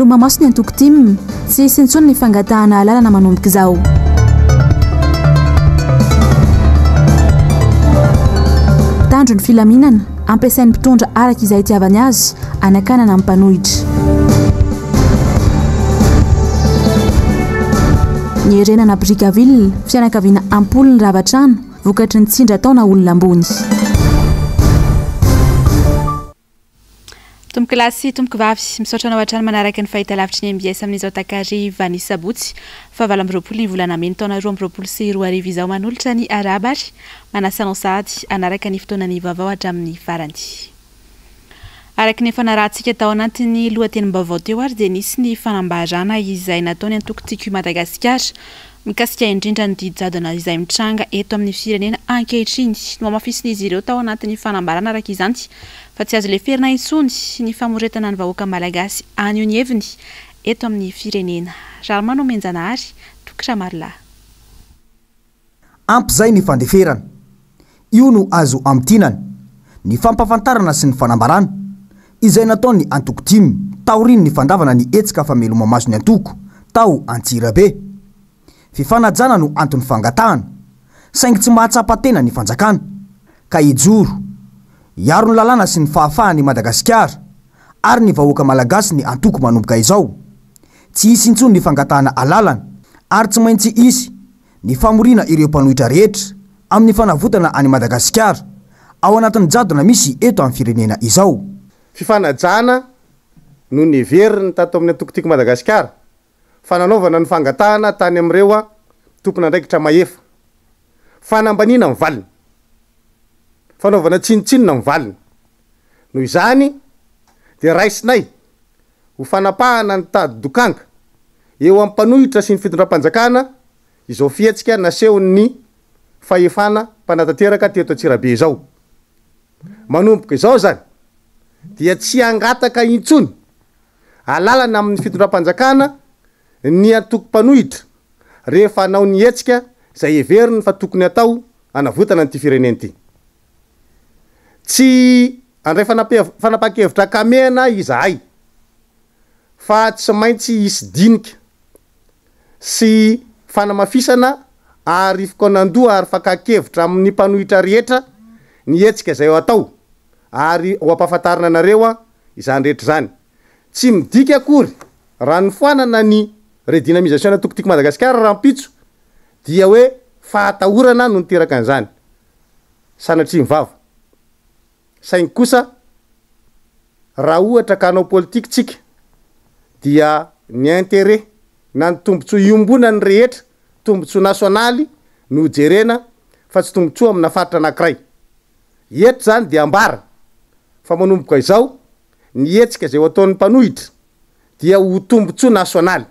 fameloma-maso ny antoko tim. Tsy hisy intsony ny fangatahana alalana manomboka izao. Mpitandro ny filaminana, ampiasain'ny mpitondra araka izay itiavany azy, anakanana ny mpanohitra. Nierenana Brickaville, fianakaviana am-polony rava trano, vokatry ny tsindry ataona olona ambony. Tompokolahy sy tompokovavy, misaotra anao hatrany manaraka ny fahitalavitry ny mbs amin'izao takariva ny sabotsy faha 28 ny volana mey ny taona 2022 izao. Manolotra ny arahaba ary manasa anao sahady hanaraka ny fotoanan'ny vaovao hatramin'ny farany. Araka ny efa narahantsika tao anatin'ny lohatenim-baovao teo ary dia nisy ny fanambarana izay nataon'ny antoko Tiako i Madagasikara mikasika indrindra ny didy jadona izay mitranga eto amin'ny firenena ankehitriny. Nohamafisin'izy ireo tao anatin'ny fanambarana araka izany fa tsy azo leferina intsony ny famoretana ny vahoaka malagasy haneho ny heviny eto amin'ny firenena. Raharimanomenjanahary, Toky Ramarolahy. Ampy izay ny fandeferana. Io no azo amintinana ny fampahafantarana sy ny fanambarana izay nataon'ny antoko tim taorian'ny fandavana ny hetsika fameloma-maso ny antoko tao Antsirabe. Fifanajana no anton'ny fangatahana, saingy tsy mahatsapa tena ny fanjakana ka hijoro hiaro ny lalàna sy ny fahafahan'i Madagasikara ary ny vahoaka malagasy ny antoko manomboka izao. Tsy hisy intsony ny fangatahana alalana ary tsy maintsy hisy ny famoriana ireo mpanohitra rehetra amin'ny fanavotana an'i Madagasikara ao anatin'ny jadona misy eto amin'ny firenena izao. Fifanajana no neveriny tato amin'ny antoko Tiako Madagasikara fa nanaovana ny fangatahana tany amin'ireo tompon'andraikitra mahefa. Fanambaniana ny valiny. Fanaovana tsinontsinona ny valiny. Noho izany dia raisinay ho fanapahana ny tady dokanga eo amin'ny mpanohitra sy ny fitondram-panjakana izao fihetsika nasehon'ny fahefana mpanatanteraka teto Antsirabe izao. Manomboka izao izany dia tsy hangataka intsony alalana amin'ny fitondram-panjakana ny antoko mpanohitra rehefa hanao ny hetsika izay heveriny fa tokony hatao hanavotana an'ity firenena ity. Tsy handray fanapahan-kevitra ankamehana izahay fa tsy maintsy hisy dinika sy fanamafisana ary fikaonandoha ary fakan-kevitra amin'ny mpanohitra rehetra ny hetsika izay ho atao ary ho ampahafantarina anareo izany rehetra izany. Tsy midika akory raha nofoanana ny redynamisation ny antoko Tiako Madagasikara rahampitso dia hoe fahatahorana no niteraka an'izany. Sanatria ny vava. Saingy kosa raha ohatra ka hanao politika tsika dia ny intérêt na ny tombotsoa iombonan'ny rehetra, tombotsoa nasionaly no ho jerena fa tsy tombotsoa amina faritra anakiray. Eto izany dia ambara fa manomboka izao ny hetsika izay ho ataon'ny mpanohitra dia ho tombotsoa nasionaly.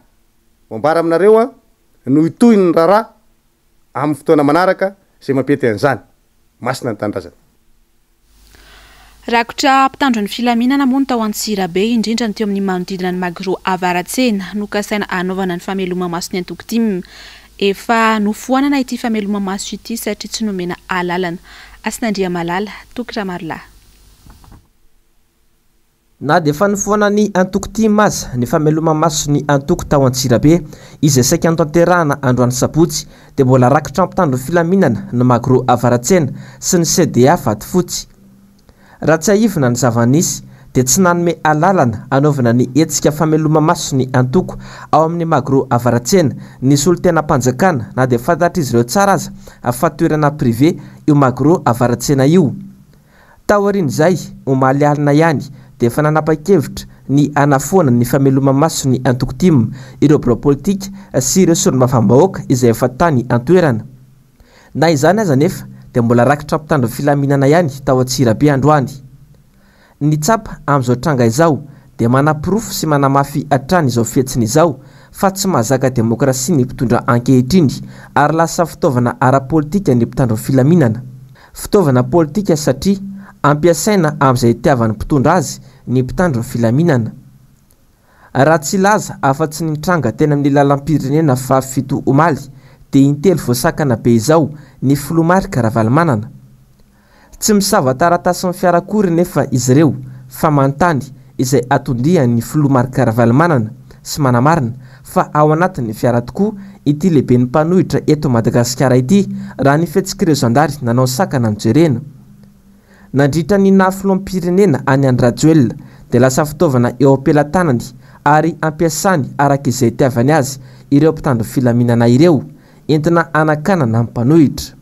Ho ambara aminareo an no hitohy ny raharaha amin'ny fotoana manaraka izay mampety an'izany. Masina ny tanindrazana. Rakotra mpitandro ny filaminana moa ny tao Antsirabe, indrindra ny teo amin'ny manodidina ny Magro Avaratsena, nokasaina hanaovana ny fameloma-maso ny antoko tim. Efa nofoanana ity fameloma-maso ity satria tsy nomena alalana. Hasina Andriamalala, Toky Ramarolahy. Na dia efa nofoanan'ny antoko tim aza ny fameloma-maso ny antoko tao Antsirabe, izay saika notanterahana androany sabotsy, dia mbola rakotra mpitandro ny filaminana ny Magro Avaratsena sy ny CDA Vatofotsy. Raha tsiahivina ny zava-nisy, dia tsy nanome alalana hanaovana ny hetsika fameloma-maso ny antoko ao amin'ny Magro Avaratsena ny solontenam-panjakana na dia fantatr'izy ireo tsara aza fa toerana privé io Magro Avaratsena io. Taorian'izay, omaly alina ihany, dia efa nanapa-kevitra ny hanafoana ny fameloma-maso ny antoko tim ireo birao politika sy ireo solombavambahoaka izay efa tany an-toerana. Na izany aza anefa dia mbola raikitra mpitandro filaminana ihany tao Antsirabe androany. Ny tsapa amin'izao tranga izao dia manaporofo sy manamafy hatrany izao fihetsiny izao fa tsy mahazaka demokrasia ny mpitondra ankehitriny ary lasa fitaovana ara-politika ny mpitandro filaminana. Fitaovana politika satria ampiasaina amin'izay itiavan'ny mpitondra azy ny mpitandro ny filaminana. Raha tsy hilaza afa-tsy ny nitranga teny amin'ny lalam-pirenena fahafito omaly dia intelo voasakana be izao ny filoha Marc Ravalomanana. Tsy misava taratasin'ny fiara akory nefa izy ireo fa manontany izay atondian'ny filoha Marc Ravalomanana. sy manamarina fa ao anatin'ny fiara tokoa ity lehiben'ny mpanohitra eto Madagasikara ity raha ny fihetsik'ireo zandary nanao sakana no jerena. Nandritra ny naha filoham-pirenena an'i Andry Rajoelina dia lasa fitaovana eo am-pelatanany ary ampiasany araka izay itiavany azy ireo mpitandro filaminana ireo entina hanakanana ny mpanohitra.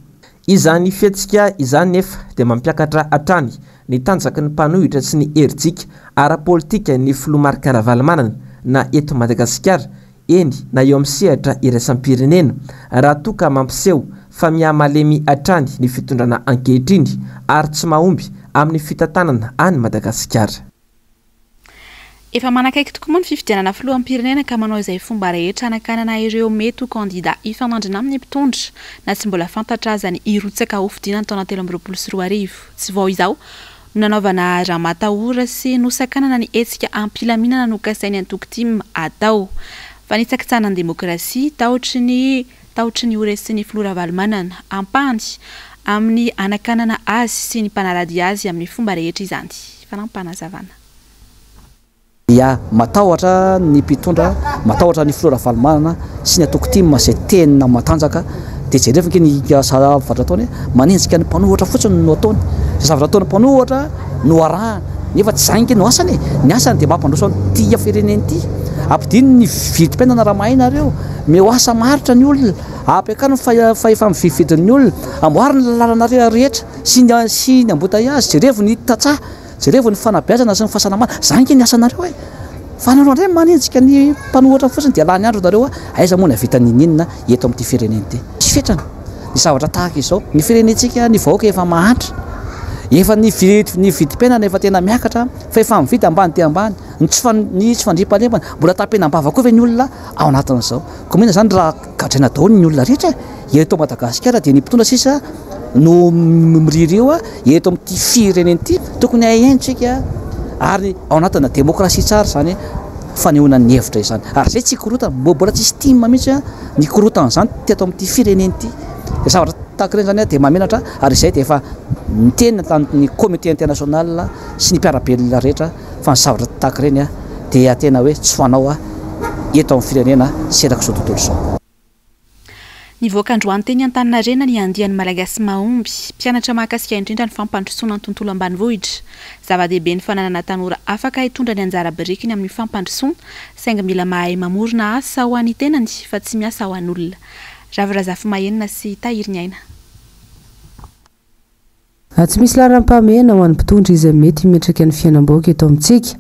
Izany fihetsika izany nefa dia mampiakatra hatrany ny tanjaky ny mpanohitra sy ny herijika ara-politika ny filoha Marc Ravalomanana na eto Madagasikara eny na eo amin'ny sehatra iraisam-pirenena raha toa ka mampiseho fa miha-malemy hatrany ny fitondrana ankehitriny ary tsy mahomby amin'ny fitantanana an'i Madagasikara. Efa manakaiky tokoa moa ny fifidianana filoham-pirenena ka manao izay fomba rehetra hanakanana ireo mety ho kandida hifanandrina amin'ny mpitondra na tsy mbola fantatra aza ny hirotsaka hofidiana ny taona 2023. Tsy vao izao no nanaovana ramatahora sy nosakanana ny hetsika am-pilaminana nokasain'ny antoko tim atao. Fanitsakitsahana ny demokrasia, tahotry ny tahotry ny ho resin'ny filoha Ravalomanana. Ampahany amin'ny hanakanana azy sy ny mpanara-dia azy amin'ny fomba rehetra izany. Fanampinazavana. Dia matahotra ny mpitondra, matahotra ny filoha Ravalomanana sy ny antoko tim izay tena matanjaka. Dia jereo ange ny zavatra ataony, manenjika ny mpanohitra fotsiny no ataony. Izay zavatra ataon'ny mpanohitra no arahany, nefa tsy izany ange no asany e! Ny asany dia mampandroso an'ity firenena ity. Ampidino ny vidim-piainana raha mahay nareo, omeo asa maharitra ny olona, ampiakaro ny fahefa-mividin'ny olona, amboary ny lalana rehetra sy ny embouteillage, jerevo ny tantsaha. Jerevo ny fanabeazana sy ny fahasalamana, zany nge ny asanareo e! Fa nareo ndray manenjika ny mpanohatra fotsiny dia lany andro nareo a! Aiza moa ny hahavita ninininona eto amin'ity firenena ity? Tsy fetrany ny zavatra tahaka izao, ny firenentsika, ny vahoaka efa mahantra, efa ny ny vidim-piainana efa tena miakatra, fahefa-mividy ambany dia ambany, ny tsy ny tsy fandriampahalemana, mbola tapenam-bava koa ve ny olona ao anatin'izao? Koa maninona zany raha gadraina daholo ny olona rehetra e? Eto Madagasikara dia ny mpitondra sisa no miririho eto amin'ity firenena ity. Tokony hahentsika ary ao anatina demokrasia tsara izany fanehoana ny hevitra izany. Ary izay tsy korontana, mbola tsisy tim mihitsy ny korontana izany teto amin'ity firenena ity. Izay zavatra tahaka ireny izany dia mahamenatra ary izay dia efa niteny tamin'ny comité international sy ny mpiara-belona rehetra fa ny zavatra tahaka ireny dia tena hoe tsy fanao eto amin'ny firenena sy erak'izao tontolo izao. Nivoaka androany teny Antaninarenina ny andiany Malagasy mahomby, mpianatra mahakasika indrindra ny fampandrosoana ny tontolo ambanivohitra. Zava-dehibe ny fananana tanora afaka hitondra ny anjara birikiny amin'ny fampandrosoana, saingy mila mahay mamorona asa ho an'ny tenany fa tsy miasa ho an'olona. Ravo Razafimahenina sy Tahiry Ny Aina. Tsy misy laharam-pahamehana ho an'ny mpitondra izay mety miantraika ny fiainam-bahoaka eto amintsika.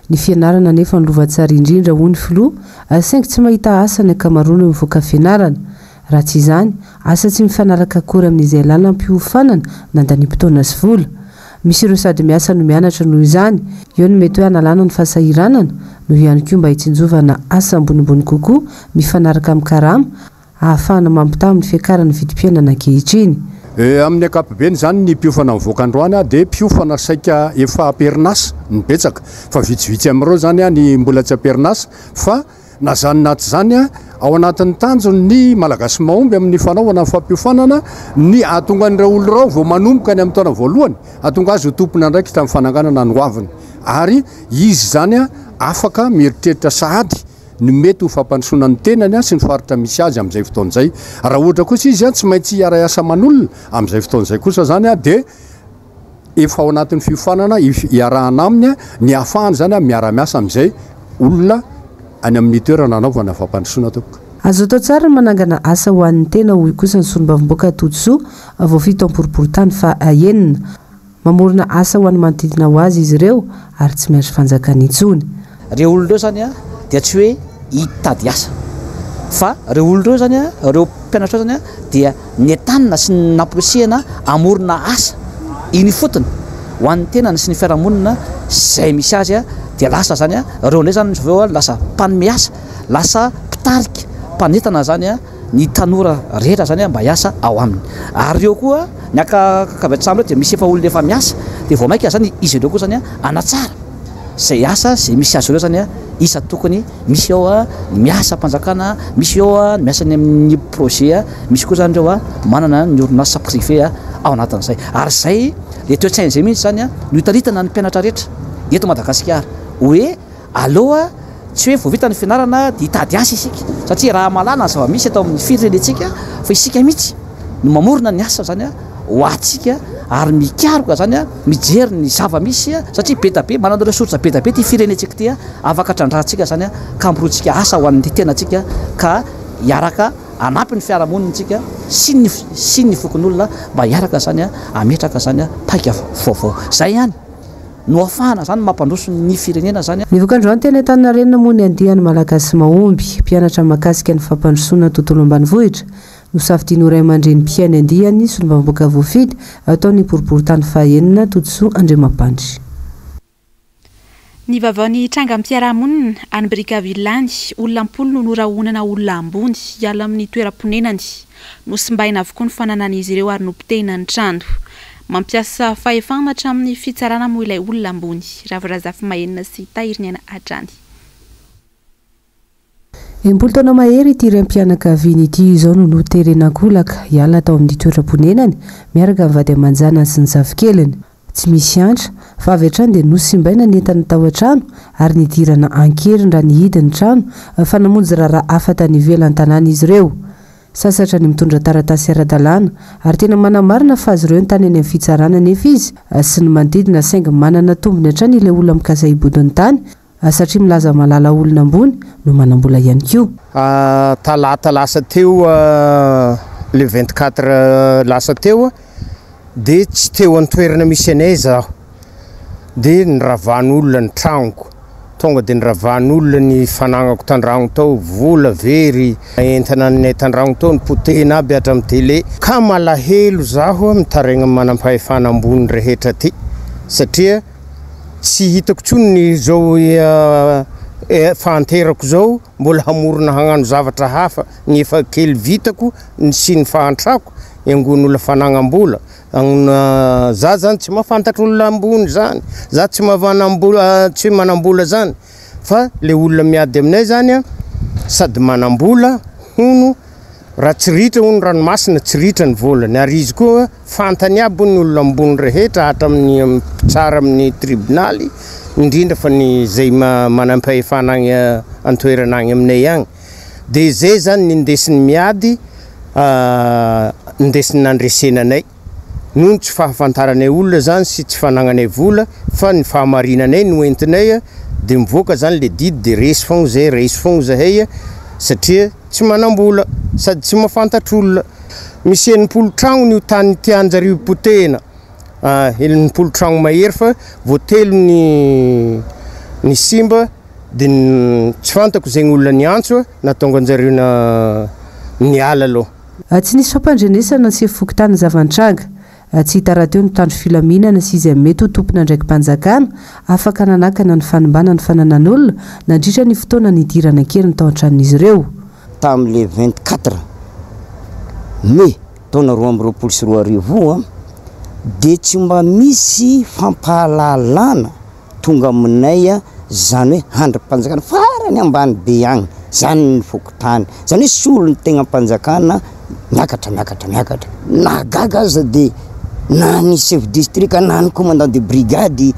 Ny fianarana anefa no lova tsara indrindra hoy ny filoha, saingy tsy mahita asa ny ankamaroan'ireo mivoaka fianarana. Raha tsy izany, asa tsy mifanaraka akory amin'izay lalam-piofanana nandaniam-potoana sy vola. Misy ireo sady miasa no mianatra noho izany. Eo no mety hoe hanalana ny fahasahiranana, no ihany koa mba hitsinjovana asa ambonimbony kokoa mifanaraka amin'ny karama, ahafahana mampitaha amin'ny fiakaran'ny vidim-piainana ankehitriny. Amin'ny ankapobeny izany ny mpiofana mivoaka androany dia mpiofana saika efa am-perinasa ny betsaka fa vitsivitsy amin'ireo izany ny mbola tsy am-perinasa fa na izany na tsy izany ao anatin'ny tanjon'ny Malagasy mahomby amin'ny fanaovana ny fampiofanana ny hahatonga an'ireo olona ireo vao manomboka any amin'ny taona voalohany hahatonga azy ho tompon'andraikitra amin'ny fananganana ny hoaviny ary izy izany afaka mieritreritra sahady ny mety ho fampandrosoana ny tenany sy ny faritra misy azy amin'izay fotoana izay. Raha ohatra kosa izy tsy maintsy hiara-hiasa aman'olona amin'izay fotoana izay kosa izany dia efa ao anatin'ny fiofanana iarahana aminy ny ahafahany izany miara-miasa amin'izay olona any amin'ny toerana anaovana fampandrosoana tompoko. Azo atao tsara ny manangana asa ho an'ny tena hoy kosa ny solombavambahoaka Todisoa vao fito am-poroporotany faha enina. Mamorona asa ho an'ny manodidina ho azy izy ireo ary tsy miandry fanjakana intsony. Ireo olona ireo izany dia tsy hoe hitady asa fa ireo olona ireo izany, ireo mpianatra ireo izany dia nentanina sy namporisihina hamorona asa eny ifotony ho an'ny tenany sy ny fiarahamonina izay misy azy dia lasa izany ireo indray izany avy eo lasa mpanome asa, lasa mpitarika, mpanentana izany. ny tanora rehetra zany mba hiasa ao aminy ary eo koa ny ankabetsahany ireo dia misy efa olona efa miasa dia vao maika zany izy ireo koa zany hanatsara izay asa izay misy azy ireo zany isan-tokony misy ao ny miasa am-panjakana misy ao ny miasa any amin'ny projet misy koa zany ireo manana ny orinasa privé ao anatin'izay ary izay le toe-tsaina izay mihitsy zany no itaritana ny mpianatra rehetra eto Madagasikara hoe aloha. Tsy hoe vao vita ny fianarana dia hitady asa isika satria raha mahalala ny zava-misy eto amin'ny firenentsika fa isika mihitsy no mamorona ny asa izany ho antsika ary mikaroka izany mijery ny zava-misy satria be dia be manana ressources be dia be ity firenentsika ity afaka trandrahantsika izany ka hamorontsika asa ho an'ny tenantsika ka hiaraka hanampy ny fiarahamonintsika sy ny sy ny fokonolona mba hiaraka izany hametraka izany paika vaovao. Izay ihany. no afahana zany mampandroso ny firenena zany. Nivoaka androany teny Antaninarenina moa ny andiany Malagasy mahomby, mpianatra mahakasika ny fampandrosoana ny tontolo ambanivohitra. Nosafidiany ho ray aman-dreny mpihaino andiany solombavambahoaka voafidy tao ny boriborintany fahaenina, Todisoa Andriamampandry. Ny vaovaon'ny trangam-piarahamonina any Brickaville any, olona am-polo no norahonana olona ambony hiala amin'ny toeram-ponenany. Nosimbaina avokoa ny fananan'izy ireo ary nopotehina ny trano. Mampiasa fahefana hatramin'ny fitsarana moa ilay olona ambony, Ravo Razafimahenina sy Tahiriniaina hatrany. Enimpolo taona mahery ity raim-pianakaviana ity izao no noterena an-kolaka hiala tao amin'ny toeram-ponenany miaraka amin'ny vady aman-janany sy ny zafikeliny. Tsy misy antra, fa avy hatrany dia nosimbaina ny entana tao an-trano ary nidirana an-keriny raha nihidy ny trano fa namonjy raharaha hafa tany ivelan'ny tanàna izy ireo. Sasatra ny mitondra taratasy ara-dalàna ary tena manamarina fa azy ireo ny tany any amin'ny fitsarana anefa izy sy ny manodidina saingy manana tombony hatrany ilay olona mikasa hibodo ny tany satria milaza mahalala olona ambony no manam-bola ihany koa. Talata lasa teo le 24 lasa teo dia tsy teo an-toerana misy anay zaho dia niravan'olona ny tragnoko, tonga dia niravan'olona ny fanagnako tandragno tao, vola very, entana anay tandragno tao nipotehina aby hatramin'ny tele, ka malahelo zaho mitaraigna amin'ny manampahefana ambony rehetra aty satria tsy hitako intsony ny zao fahanterako zao mbola hamorona hagnano zavatra hafa ny efa kely vitako ny sy ny fahantrako iangon'olona fanagnam-bola za zany tsy mahafantatra olona ambony zany za tsy mavanambola tsy manambola zany fa le olona miady aminay zany a sady manambola hono raha tsy ritra hono ranomasina tsy ritra ny volany ary izy koa Fantany aby ny olona ambony rehetra hatramin'ny mpitsara amin'ny tribonaly, indrindra fa ny izay manam-pahefana agny an-toerana agny aminay agny. Dia izay zany ny indesiny miady, indesiny nandresena anay. Noho ny tsy fahafantaranay olona zany sy tsy fanagnanay vola fa ny fahamarinanay no entinay dia mivoaka zany le didy dia resy fogna zay, resy fogna zahay satria tsy manam-bola sady tsy mahafantatr'olona. Misy 60 tragno ny tany tianjareo potehina, 60 tragno mahery fa vao telo ny ny simba de tsy fantako zegny olona niantso nahatonga anjareo na niala aloha. Tsy nisy fampandrenesana ny sefo fokontany ny zava-nitranga. Tsy hita rahateo ny mpitandro filaminana sy izay mety ho tompon'andraiki-panjakana afaka nanakana ny fanimbana ny fananan'olona nandritra ny fotoana nidirana an-keriny tao an-tranon'izy ireo. Tamin'ny le 24 mai taona 2022 io dia tsy mba misy fampahalalana tonga aminay zany hoe andrim-panjakana farany ambany be agny zany ny fokontany, zany hoe solontenam-panjakana miakatra miakatra miakatra. Nahagaga aza de na ny chef district na ny commandant de brigade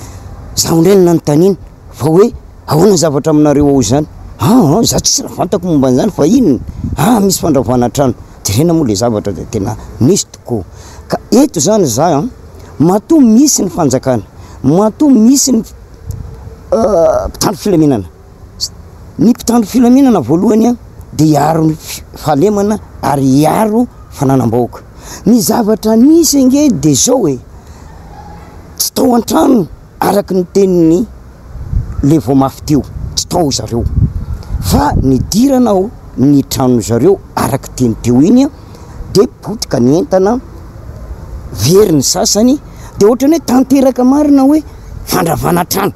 zaho indray no nanontaniana fa hoe ahoana ny zavatra aminareo ao zany? Aa za tsisy raha fantako momba an'izany fa inona? Aa misy fandravana trano, jerena moa le zavatra de tena misy tokoa. Ka eto zany za an, matoa misy ny fanjakana, matoa misy ny mpitandro filaminana, ny mpitandro filaminana voalohany an de hiaro ny fahalemana ary hiaro fananam-bahoaka. Ny zavatra nisy ange de zao e, tsy tao an-trano araka ny tenin'ny le vao mafy teo, tsy tao zareo fa nidirana ao ny tranon zareo araka teny teo iny an, de potika ny entana, very ny sasany, de ohatran'ny hoe tanteraka marina hoe fandravana trano,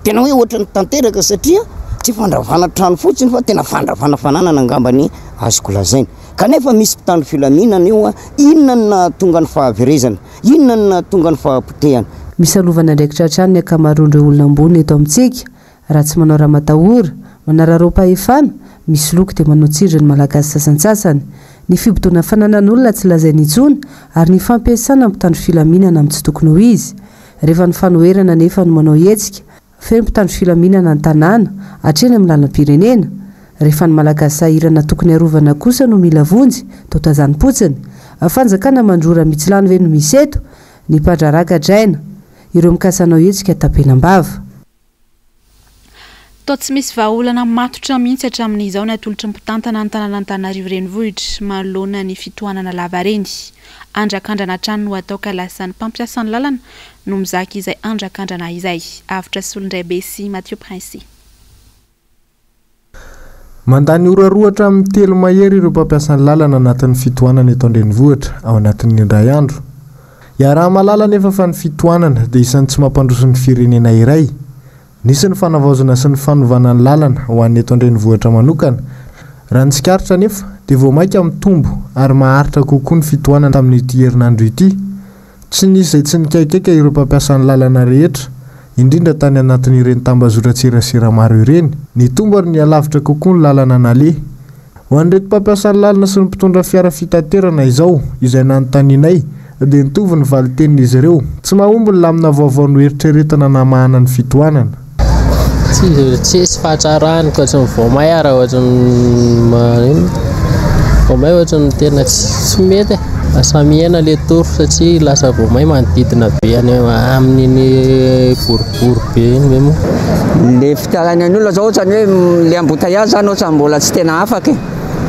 tena hoe ohatran'ny tanteraka satria tsy fandravana trano fotsiny fa tena fandravana fananana angamba ny azoko lazaina, kanefa misy mpitandro filaminana eo an, inona no nahatonga ny fahaverezana? Inona no nahatonga ny fahapotehana? Misalovana andraikitra hatrany ny ankamaroan'ireo olona ambony eto amintsika, raha tsy manao ramatahora, manararaom-pahefana, misoloky dia manao tsindry ny Malagasy sasantsasany. Ny fibodoana fananan'olona tsy lazaina intsony ary ny fampiasana mpitandro filaminana amin'ny tsy tokony ho izy. Rehefa ny fanoherana anefa no manao hetsika, Feno mpitandro filaminana ny tanàna, hatreny amin'ny lalam-pirenena. Rehefa ny Malagasy sahirana tokony harovana kosa no mila vonjy, toa tazanim-potsiny. Fanjakana mandrora mitsilany ve no misy eto? Ny mpandraharaha gadraina. Ireo mikasa hanao hetsika tapenam-bava. Toa tsy misy vahaolana matotra mihitsy hatramin'izao ny atolotry ny mpitantana ny tanàn'Antananarivo Renivohitra manoloana ny fitohanana lavareny. Andrakandrana hatrany no atao ka lasa ny mpampiasa ny lalana no mizaka izay andrakandrana izay. Avotra Solondraibe sy Mathieu Prince. Mandany ora roa hatramin'ny telo mahery ireo mpampiasa ny lalana anatin'ny fitohanana eto an-drenivohitra ao anatin'ny indray andro. Iaraha-mahalala anefa fa ny fitohanana dia isan'ny tsy mampandroso ny firenena iray. Nisy ny fanavaozana sy ny fanovana ny lalana ho an'ny eto an-drenivohitra manokana. Raha ny tsikaritra anefa dia vao mainka mitombo ary maharitra kokoa ny fitohanana tamin'ity herinandro ity. Tsy nisy izay tsy nikaikaika ireo mpampiasa ny lalana rehetra, indrindra tany anatin'ireny tambazotran-tserasera maro ireny. Nitombo ary nihalavitra kokoa ny lalana naleha. Ho an'ireto mpampiasa ny lalana sy ny mpitondra fiara fitaterana izao, izay nanontanianay, dia nitovy ny valin-tenin'izy ireo, tsy mahomby ny lamina vaovao noeritreretina namahana ny fitohanana. Tsisy fahatsarany ka ohatran'ny vao may ara ohatran'ny maninona vao may ohatran'ny tena tsy mety e, lasa mihena le tour satria lasa vao may manodidina be any amin'iny boribory be iny ve moa. Le fitarainan'ny olona zao ohatran'ny hoe le embouteillage zany ohatran'ny mbola tsy tena afaka e,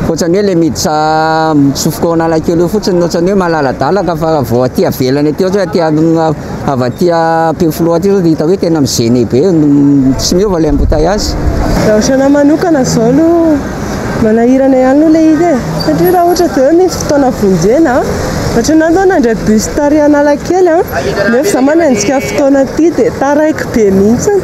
ohatran'ny hoe le miditra mitsofoka ao Analakely eo fotsiny ohatran'ny hoe malaladalaka fa raha vao aty avelany aty ohatra hoe aty Avy aty Ampefiloha aty zao dia hita hoe tena mi-gêner be, tsy miova ilay embouteillage. Raha ohatranahy manokana izao aloha manahirana ihany aloha ilay izy e, satria raha ohatra izao hoe misy fotoana vonjena, ohatranahy izao nandray bus tary Analakely an, nefa izaho manenjika fotoana aty dia taraiky be mihitsy.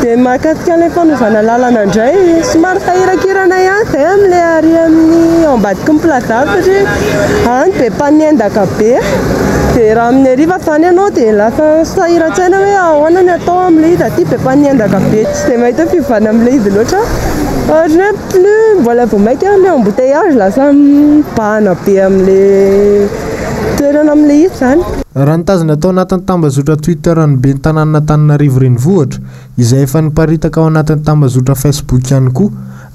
Dia mahakasika an'ilay fanovana lalana indray, somary sahirakirana ihany izay amin'ilay ary amin'ny ao ambadiky ny plaza satria any be mpanendaka be. Dia raha amin'ny hariva izany ianao dia lasa sahiran-tsaina hoe ahoana ny atao amin'ilay izy aty be mpanendaka be, tsy dia mahita fiovana amin'ilay izy loatra aho. Ohatran'ny hoe plus mbola vao mainka ilay embouteillage lasa mibahana be amin'ilay toerana amin'ilay izy izany. Raha ny tazana tao anatin'ny tambazotra Twitter ny ben'ny tanànan'Antananarivo Renivohitra, izay efa niparitaka ao anatin'ny tambazotra Facebook ihany koa,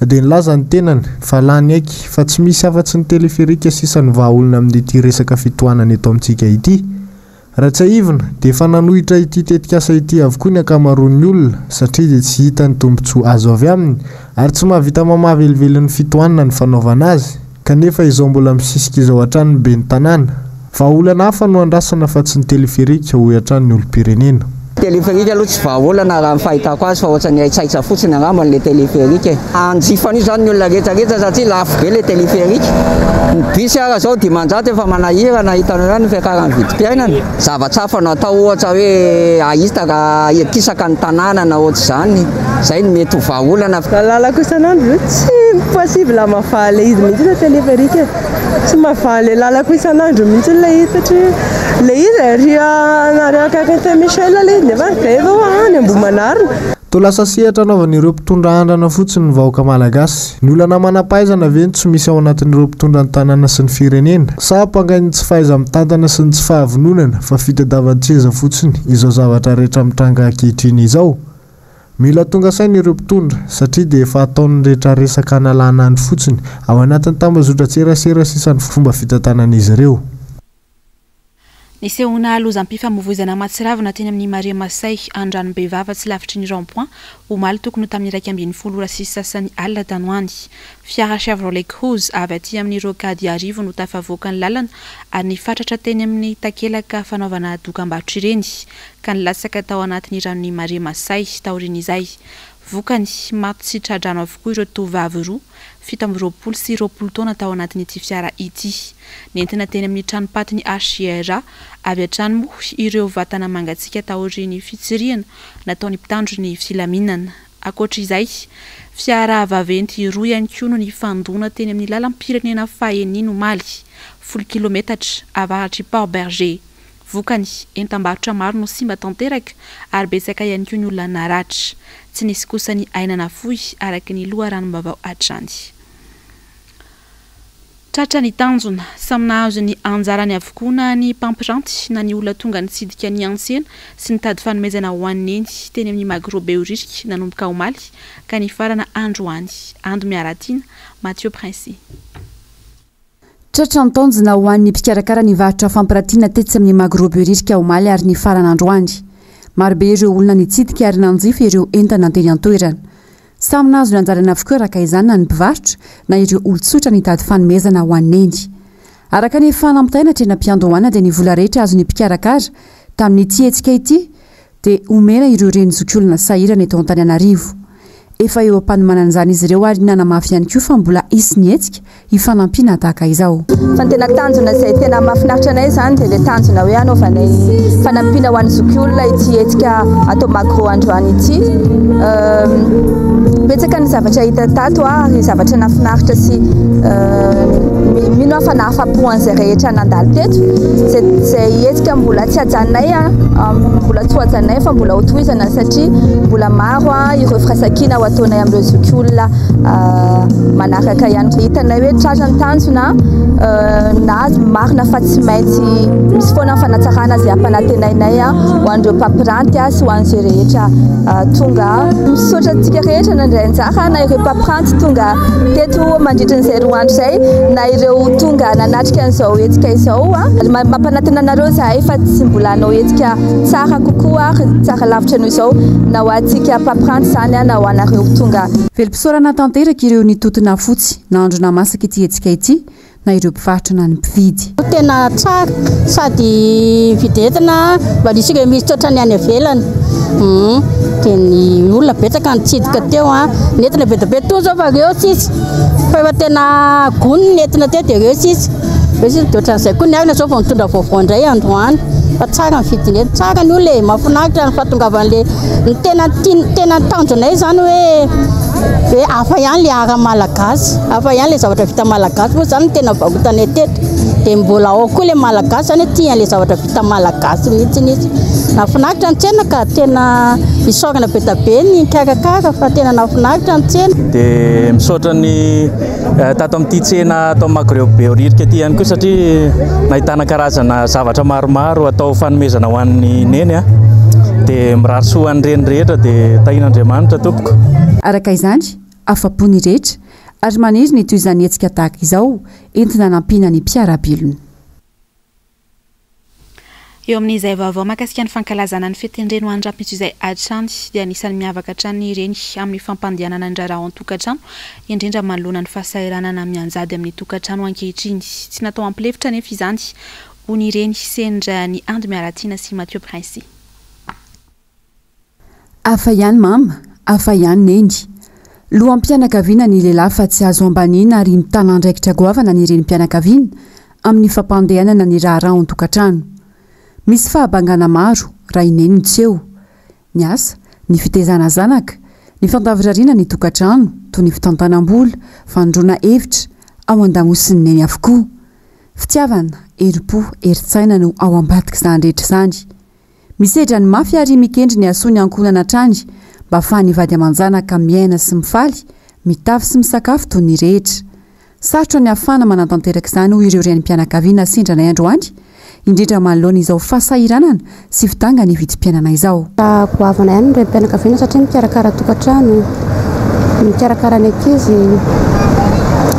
dia nilaza ny tenany fa lany aiky fa tsy misy afa-tsy ny teleferika sisa no vahaolana amin'ity resaka fitohanana eto amintsika ity. Raha tsiahivina, dia efa nanohitra ity tetikasa ity avokoa ny ankamaroan'ny olona satria dia tsy hita ny tombontsoa azo avy aminy ary tsy mahavita mamaha velively ny fitohanana ny fanaovana azy. Kanefa izao mbola misisika izao hatrany ny ben'ny tanàna. Vahaolana hafa no andrasana fa tsy ny teleferika, hoy hatrany ny olom-pirenena. Teleferika aloha tsy vahaolana raha ny fahitako azy fa ohatran'ny haitsaitsa fotsiny angamba le teleferika e. Hanjifa an'io zany ny olona rehetra rehetra satria lafo be le teleferika. Ny bus ara zao 500 efa manahirana, hitanao ihany ny fiakaran'ny vidim-piainana. Zavatra hafa no atao ohatra hoe ahitaka akisaka ny tanàna na ohatr'izany, zay no mety ho vahaolana. Raha lalako isan'andro ve tsy possible mahavaha ilay izy mihitsy ilay téléphérique e, tsy mahavaha ilay lalako isan'andro mihitsy ilay izy satria ilay izy ary ary akaikin'i Saint Michel ilay izy nefa izay zao any Ambohimanarina. Toa lasa sehatra anaovan'ireo mpitondra andrana fotsiny ny vahoaka malagasy. Ny olana manam-pahaizana ve no tsy misy ao anatin'ireo mpitondra ny tanàna sy ny firenena? Sa ampangain'ny tsy fahaiza-mitantana sy ny tsy fahavononana fa fitadiavan-tseza fotsiny izao zavatra rehetra mitranga ankehitriny izao? Mila tonga saina ireo mpitondra satria dia efa ataon'ny rehetra resaka hanalana andro fotsiny ao anatin'ny tambazotran-tserasera sisa ny fomba fitantanan'izy ireo. Nisehoana lozam-pifamoivoizana mahatsiravina teny amin'ny Marais Masay, Andranobevava, tsy lavitry ny Rond Point, omaly tokony ho tamin'ny 11 ora sy sasany alina tany ho any. Fiara Chevrolet Cruze avy aty amin'ny Rocade Iarivo no tafavoaka ny lalana ary nifatratra teny amin'ny takelaka fanaovana dokambarotra ireny, ka nilatsaka tao anatin'ny ranon'ny Marais Masay taorian'izay. Vokany, maty tsy tra-drano avokoa ireo tovovavy roa, 27 sy 20 taona tao anatin'ity fiara ity. Nentina teny amin'ny tranom-patin'ny HJRA avy hatrany moa ireo vatana mangatsiaka taorian'ny fitsirihana nataon'ny mpitandro ny filaminana. Ankoatra izay, fiara vaventy roa ihany koa no nifandona teny amin'ny lalam-pirenena fahenina omaly, folo kilometatra avaratr'i Port Bergé. Vokany, entam-barotra maro no simba tanteraka ary betsaka ihany koa ny olona naratra. Tsy nisy kosa ny aina nafoy, araka ny loharanom-baovao hatrany. Tratra ny tanjona, samy nahazo ny anjarany avokoa na ny mpampiranty na ny olona tonga nitsidika ny antsena sy nitady fanomezana ho an'i Neny teny amin'ny Magro Behoririka nanomboka omaly ka nifarana androany. Ando Miaratiana, Mathieu Princi. Tratra ny tanjona ho an'ny mpikarakara ny varotra fampiratiana tetsy amin'ny Magro Behoririka omaly ary nifarana androany. Marobe ireo olona nitsidika ary nanjifa ireo entana teny an-toerana. Samy nahazo ny anjarany avokoa araka izany na ny mpivarotra na ireo olon-tsotra nitady fanomezana ho an'i Neny. Araka ny efa nampitaina hatreny am-piandohana dia ny vola rehetra azon'ny mpikarakara tamin'ity hetsika ity dia homena ireo reny zokiolona sahirana eto Antananarivo. Efa eo am-panomanana izany izy ireo ary nanamafy ihany koa fa mbola hisy ny hetsika hifanampiana tahaka izao. Fa ny tena tanjona izay tena mahafinaritra anay izany dia ilay tanjona hoe hanaovanay fanampiana ho an'ny zokiolona ity hetsika atao Magro androany ity. Betsaka ny zavatra hita tato ary zavatra nahafinaritra sy mino aho fa nahafa-po an'izay rehetra nandalo teto. Izay izay hetsika mbola tsy hajanonay, mbola tsy ho hajanonay fa mbola hotohizana satria mbola maro ireo firaisankina ho ataonay amin'ireo zokiolona manaraka ihany koa. Hitanay hoe tratra ny tanjona na marina fa tsy maintsy misy foana ny fanatsarana izay ampanantenainay ho an'ireo mpampiranty sy ho an'izay rehetra tonga. Misaotra antsika rehetra nandray anjara na ireo mpampiranty tonga teto mandritra an'izay roa andro izay na ireo tonga nanatrika an'izao hetsika izao. Mampanantena anareo izahay fa tsy mbola hanao hetsika tsara kokoa ary tsara lavitra noho izao na ho antsika mpampiranty izany na ho anareo tonga. Velom-pisaorana tanteraka ireo nitotona fotsy nahandro nahamasaka ity hetsika ity na ireo mpivarotra na ny mpividy. Tena tsara sady mividy entana mba nisy remise tsy ohatran'ny any ivelany. Dia ny olona betsaka nitsidika teo an, ny entana be dia be toa izao fa ireo sisa fa efa tena gony ny entana teo dia ireo sisa. Ireo sisa dia ohatran'izay koa ny alina izao vao nitondra vaovao indray androany fa tsara ny vidin'entana, tsara ny olona e, mahafinaritra ny fahatongavan'ilay Ny tena tiany, tena tanjonay izany hoe hoe hafa ihany ilay art malagasy, hafa ihany ilay zavatra vita malagasy moa izany no tena varotanay teto. Dia mbola ao koa ilay malagasy izany hoe tia an'ilay zavatra vita malagasy mihitsy izy. Nahafinaritra ny tsena ka tena isaorana be dia be ny nikarakara fa tena nahafinaritra ny tsena. Dia misaotra ny tato amin'ity tsena ato amin'ny Magro Behoririka ity ihany koa satria nahitana karazana zavatra maromaro atao fanomezana ho an'ny neny a. Dia mirary soa ho an'ny reny rehetra dia tahian'Andriamanitra tompoko. Araka izany, afa-po ny rehetra ary maniry ny hitohizan'ny hetsika tahaka izao entina hanampiana ny mpiara-belona. Eo amin'izay vaovao mahakasika ny fankalazana ny fetin-dreny ho an'ny rahampitso izay hatrany dia anisan'ny miavaka hatrany ny reny amin'ny fampandehanana ny raharaha ao an-tokantrano, indrindra manoloana ny fahasahiranana mianjady amin'ny tokantrano ankehitriny. Tsy natao hampilefitra anefa izany, hoy ny reny sendra ny Ando Miaratiana sy Mathieu Princi. Hafa ihany mama, hafa ihany neny. Loham-pianakaviana ny lehilahy fa tsy azo ambaniana ary mitana andraikitra goavana ny renim-pianakaviana amin'ny fampandehanana ny raharaha ao an-tokantrano. Misy fahabangana maro raha i neny no tsy eo. Ny asa, ny fitaizana zanaka, ny fandavorariana ny tokantrano toy ny fitantanam-bola, fanondroana hevitra, ao an-damosin'i neny avokoa. Fitiavana, herim-po, herin-tsaina no ao ambadik'izany rehetra izany. Misedra ny mafy ary mikendry ny hahasoa ny ankohonana hatrany mba afahan'ny vady aman-janaka miaina sy mifaly, mitafy sy misakafo toy ny rehetra. Sarotra ny hahafahana manatanteraka izany hoy ireo renim-pianakaviana sendra anay androany, indrindra manoloana izao fahasahiranana sy fidangan'ny vidim-piainana izao. Goavana ihany ny renim-pianakaviana satria mikarakara tokantrano, mikarakara ny ankizy.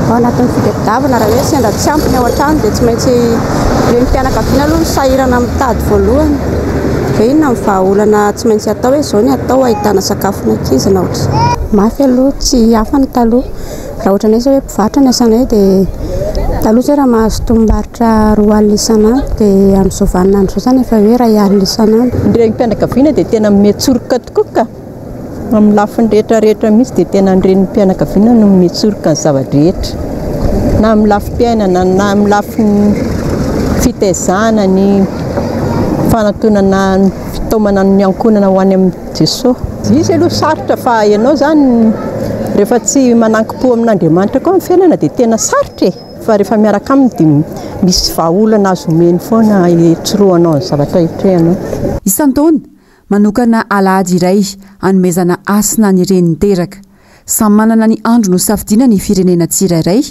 Ao anatin'ny fitadiavana raha hoe sendra tsy ampy ny ao an-trano dia tsy maintsy renim-pianakaviana aloha no sahirana mitady voalohany. Dia inona ny vahaolana tsy maintsy atao hoe izao ny atao ahitana sakafon'ny ankizy na ohatr'izay. Mafy aloha, tsy hafa ny taloha. Raha ohatranay izao hoe mpivarotra ny asanay dia taloha izao raha mahazo tombom-barotra 20 isan'andro dia amin'izao vaninandro izao izany efa hoe 1000 isan'andro. Ny renim-pianakaviana dia tena mitsoroka tokoa ka. Amin'ny lafiny rehetra rehetra mihitsy dia tena ny renim-pianakaviana no mitsoroka ny zava-drehetra. Na amin'ny lafim-piainana, na amin'ny lafiny fitaizana, ny fanantonana, ny fitaomana ny ankohonana ho any amin'i Jesoa. Izy aloha sarotra fa ianao izany rehefa tsy manankim-po amin'Andriamanitra koa ny fiainana dia tena sarotra e! Fa rehefa miaraka aminy dia misy vahaolana azo omeny foana hitsorohanao ny zavatra itrehanao. Isan-taona, Manokana alahady iray hanomezana hasina ny reny niteraka. Samy manana ny andro nosafidiana ny firenena tsirairay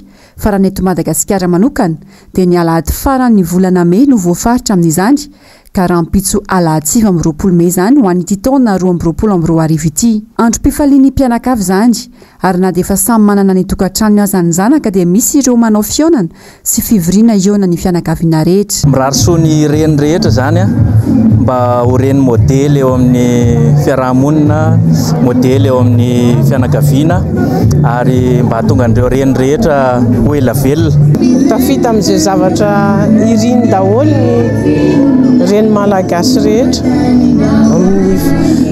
Fa raha ny eto Madagasikara manokana dia ny alahady faran'ny volana mey no voafaritra amin'izany ka rahampitso alahady 29 mey izany ho an'ity taona 2022 ity. Androm-pifalian'ny mpianakavy izany ary na dia efa samy manana ny tokantranony aza ny zanaka dia misy ireo manao fihaonana sy fivoriana hihaonan'ny fianakaviana rehetra. Mirary soa ny reny rehetra izany mba ho reny modely eo amin'ny fiaraha-monina, modely eo amin'ny fianakaviana ary mba hahatonga an'ireo reny rehetra ho ela velona. Tafita amin'izay zavatra iriny daholo ny reny malagasy rehetra amin'ny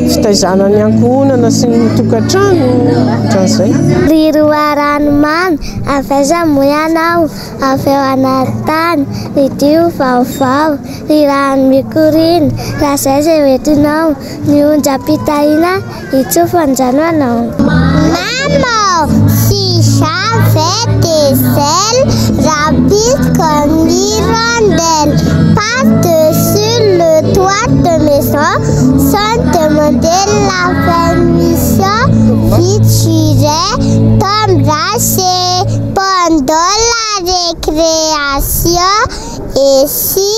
fitaizana ny ankohonana sy ny tokantrano ohatran'izay. Ry loharano mamy, avy aiza moa ianao? Avy ao anaty tany, ry dio vaovao, ry rano mikoriana, raha izay izay hoentinao, ny onjam-pitahiana hitsofo an-drano anao. Maman, si j'avais des ailes, rapides comme l'hirondelle, par-dessus le toit de maison, sans demander la permission, vite j'irais t'embrasser pendant la récréation. Et si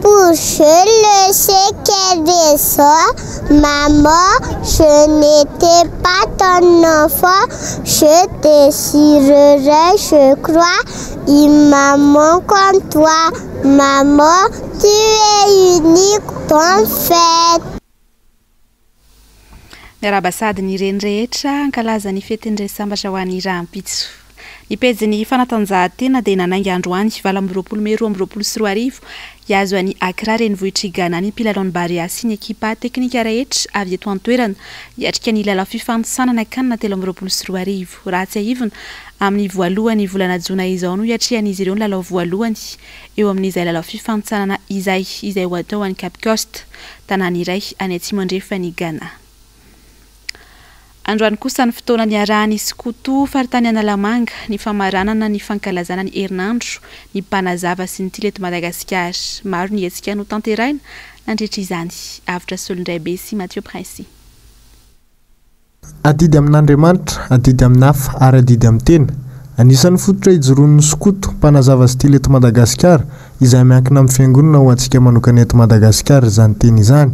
pour je ne sais quelle raison, maman, je n'étais pas ton enfant, je désirerais, je crois, une maman comme toi. Maman, tu es unique, bonne fête. Miarahaba sahady ny reny rehetra hankalaza ny fetin'ny Reny Sambatra ho an'ny rahampitso. Ny pejin'ny fanatanjahantena dia nanainga androany 28 mey 2022 hihazo an'i Accra renivohitr'i Ghana ny mpilalaon'ny Barea sy ny ekipa teknika rehetra avy eto an-toerana hiatrika ny lalao fifanintsanana Can 2023. Raha tsiahivina, amin'ny voalohan'ny volana jona izao no hiatrehan'izy ireo ny lalao voalohany eo amin'izay lalao fifanintsanana izay, izay ho atao any Cape Coast, tanàna iray any atsimo andrefan'i Ghana. Androany kosa ny fotoana niarahan'ny Skoto faritany Analamanga ny famaranana ny fankalazana ny herinandro ny mpanazava sy ny tily eto Madagasikara. Maro ny hetsika notanterahina nandritra izany. Avotra Solondraibe sy Mathieu Princy. Adidy amin'Andriamanitra, adidy amin'ny hafa ary adidy amin'ny tena. Anisan'ny fototra ijoroan'ny Skoto, mpanazava sy tily eto Madagasikara, izay miankina amin'ny Fiangonana ho antsika manokana eto Madagasikara izany teny izany.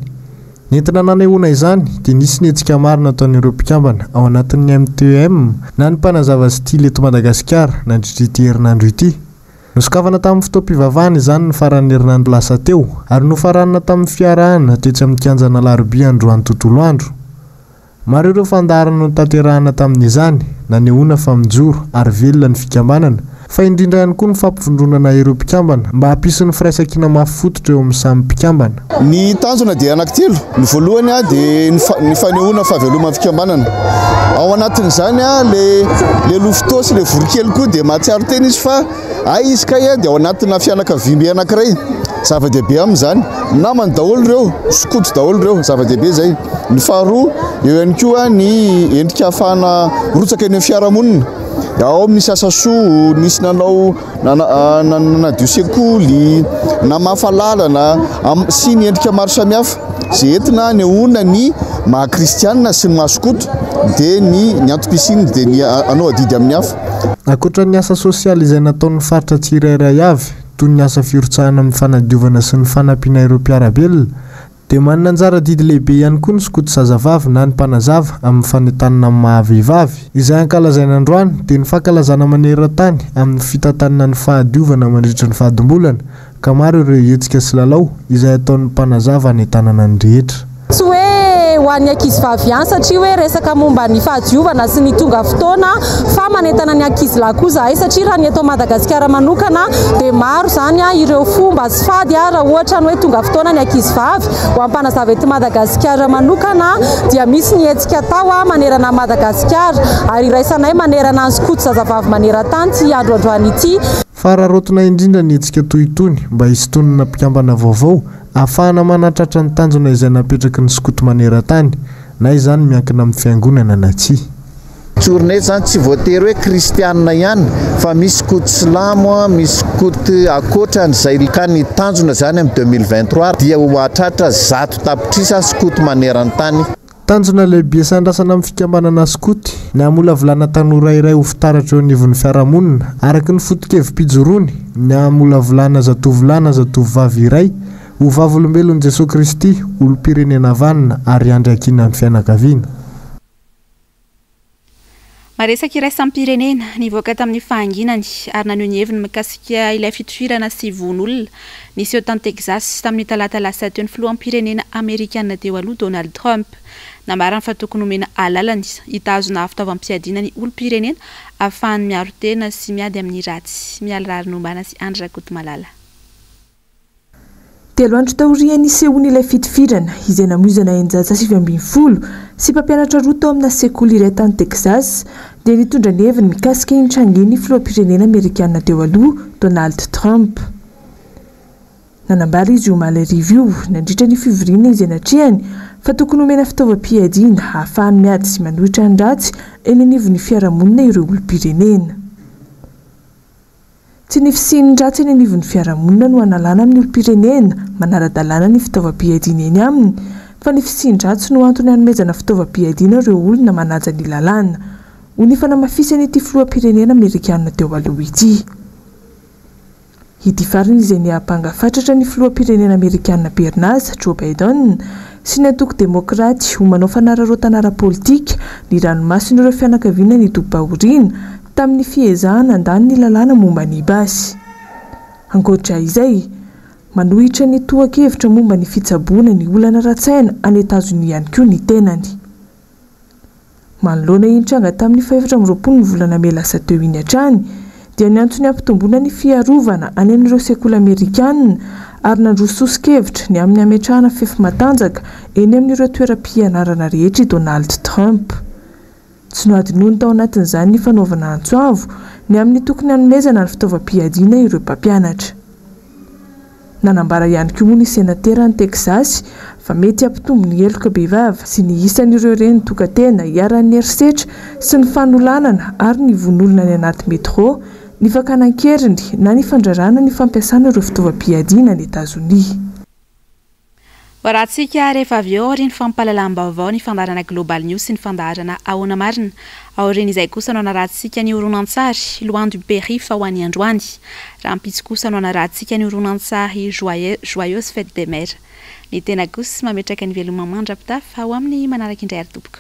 Nentina nanehoana izany dia nisy ny hetsika maro nataon'ireo mpikambana ao anatin'ny MTEM na ny mpanazava sy tily eto Madagasikara nandritra ity herinandro ity. Nosokafana tamin'ny fotoam-pivavahana izany ny faran'ny herinandro lasa teo ary nofaranana tamin'ny fiarahana tetsy amin'ny kianjan'Alarobia androany tontolo andro. Maro ireo fandaharana notanterahana tamin'izany, nanehoana fa mijoro ary velona ny fikambanana, fa indrindra ihany koa ny fampivondronana ireo mpikambana mba hampisy ny firaisankina mafy fototra eo amin'ny samy mpikambana. Ny tanjona dia anankitelo, ny voalohany dia ny fanehoana fahaveloman'ny fikambanana. Ao anatin'izany le le louveteau sy le voronkely koa dia mahatsiaro tena izy fa Hay izy kay dia ao anatina fianakaviambe anankiray. Zava-dehibe aminy izany. Namany daholo ireo, skoto daholo ireo. Zava-dehibe izay. Ny faharoa, eo ihany koa ny endrika ahafahana mirotsaka eny amin'ny fiarahamonina. Ao nisy asa soa, nisy nanao nanadio sekoly, namafa lalana sy ny endrika maro samihafa izay entina hanehoana ny maha kristianina sy ny maha skoto dia ny ny antom-pisiany dia ny hanao adidy amin'ny hafa. Ankoatra ny asa sosialy izay nataon'ny faritra tsirairay avy, toy ny asa firotsahana amin'ny fanadiovana sy ny fanampiana ireo mpiara-belona, dia manana anjara adidy lehibe ihany koa ny skoto zazavavy na ny mpanazava amin'ny fanentanana amin'ny maha vehivavy. Izay ankalazaina androany dia ny fankalazana maneran-tany amin'ny fitantanana ny fahadiovana mandritra ny fadimbolana, ka maro ireo hetsika sy lalao izay ataon'ny mpanazava hanentanana ny rehetra. Tsy hoe ho an'ny ankizivavy ihany satria hoe resaka momba ny fahadiovana sy ny tonga fotoana fa manentana ny ankizilahy koa izahay satria raha ny eto Madagasikara manokana dia maro izany ireo fomba sy fady raha ohatra ny hoe tonga fotoana ny ankizivavy. Ho an'ny mpanazava eto Madagasikara manokana dia misy ny hetsika atao manerana an'i Madagasikara ary iraisanay manerana ny skoto zazavavy maneran-tany ity andro androany ity. Fararaotina indrindra ny hetsika toy itony mba hisintonana mpikambana vaovao ahafahana manatratra ny tanjona izay napetraky ny skoto maneran-tany, na izany miankina amin'ny fiangonana na tsia. Tsorina eto izany tsy voatery hoe kristianina ihany fa misy skoto silamo, misy skoto ankoatran'izay ka ny tanjona izany amin'ny 2023 dia ho hahatratra 100 tapitrisa skoto maneran-tany. Tanjona lehibe sy andrasana amin'ny fikambanana skoto ny hamolavolana tanora iray ho fitaratra eo anivon'ny fiarahamonina, araka ny foto-kevi-pijoroany, ny hamolavolana zatovolahy na zatovovavy iray ho vavolombelon'i Jesoa Kristy, olom-pirenena vanona ary andry ankinan'ny fianakaviana. Maresaka iraisam-pirenena, nivoaka tamin'ny fahanginany ary naneho ny heviny mikasika ilay fitifirana sy vono olona niseho tany Texas tamin'ny talata lasa teo ny filoham-pirenena amerikana teo aloha Donald Trump. Nambarany fa tokony homena alalana hitazona fitaovam-piadiana ny olom-pirenena ahafahany miaro tena sy miady amin'ny ratsy. Mialy Raharinombana sy Andry Rakotomalala. Telo andro taorian'ny nisehoan'ilay fitifirana, izay namoizana 619 sy mpampianatra roa tao amina sekoly iray tany Texas, dia nitondra ny heviny mikasika iny tranga iny ny filoham-pirenena amerikana teo aloha, Donald Trump. Nanambara izy omaly hariva io, nandritra ny fivoriana izay natrehany, fa tokony homena fitaovam-piadiana hahafahany miady sy manohitra ny ratsy eny anivon'ny fiarahamonina ireo olom-pirenena. Tsy ny fisian'ny ratsy eny anivon'ny fiarahamonina no hanalana amin'ny olom-pirenena manara-dalàna ny fitaovam-piadiana eny aminy fa ny fisian-dratsy no antony hanomezana fitaovam-piadiana ireo olona manaja ny lalàna, hoy ny fanamafisan'ity filoham-pirenena amerikanina teo aloha ity. Ity farany izay niampanga fatratra ny filoham-pirenena amerikanina am-perinasa, Joe Biden, sy ny antoko Demokraty ho manao fanararaotana ara-politika ny ranomason'ireo fianakaviana nitobim-pahoriana tamin'ny fiezahana handany ny lalàna momba ny basy. Ankoatra izay, manohitra ny tohan-kevitra momba ny fitsaboana ny olana ara-tsaina any Etazonia ihany koa ny tenany. Manoloana iny tranga tamin'ny faha-24 ny volana mey lasa teo iny hatrany, dia niantso ny hampitomboana ny fiarovana any amin'ireo sekoly amerikana ary nandroso soso-kevitra ny amin'ny hametrahana fefy matanjaka eny amin'ireo toeram-pianarana rehetra i Donald Trump. Tsy nohadinoiny tao anatin'izany ny fanaovana antso avo ny amin'ny tokony hanomezana ny fitaovam-piadiana ireo mpampianatra. Nanambara ihany koa moa ny senatera any Texas fa mety hampitombo ny heloka bevava sy ny isan'ireo reny tokan-tena iharan'ny herisetra sy ny fanolanana ary ny vono olona any anaty metro ny fakana an-keriny na ny fandrarana ny fampiasana ireo fitaovam-piadiana any Etazonia. Hoarahantsika rehefa avy eo aorian'ny fampahalalam-baovao ny fandaharana Global News sy ny fandaharana Ahoana Marina. Aorian'izay kosa no hanarahantsika ny horonantsary Loin du Périph ho an'ny androany. Rahampitso kosa no hanarahantsika ny horonantsary Joyeuse Fête des Mères. Ny tena kosa mametraka ny veloma mandra-pitafa ho amin'ny manaraka indray ary tompoko.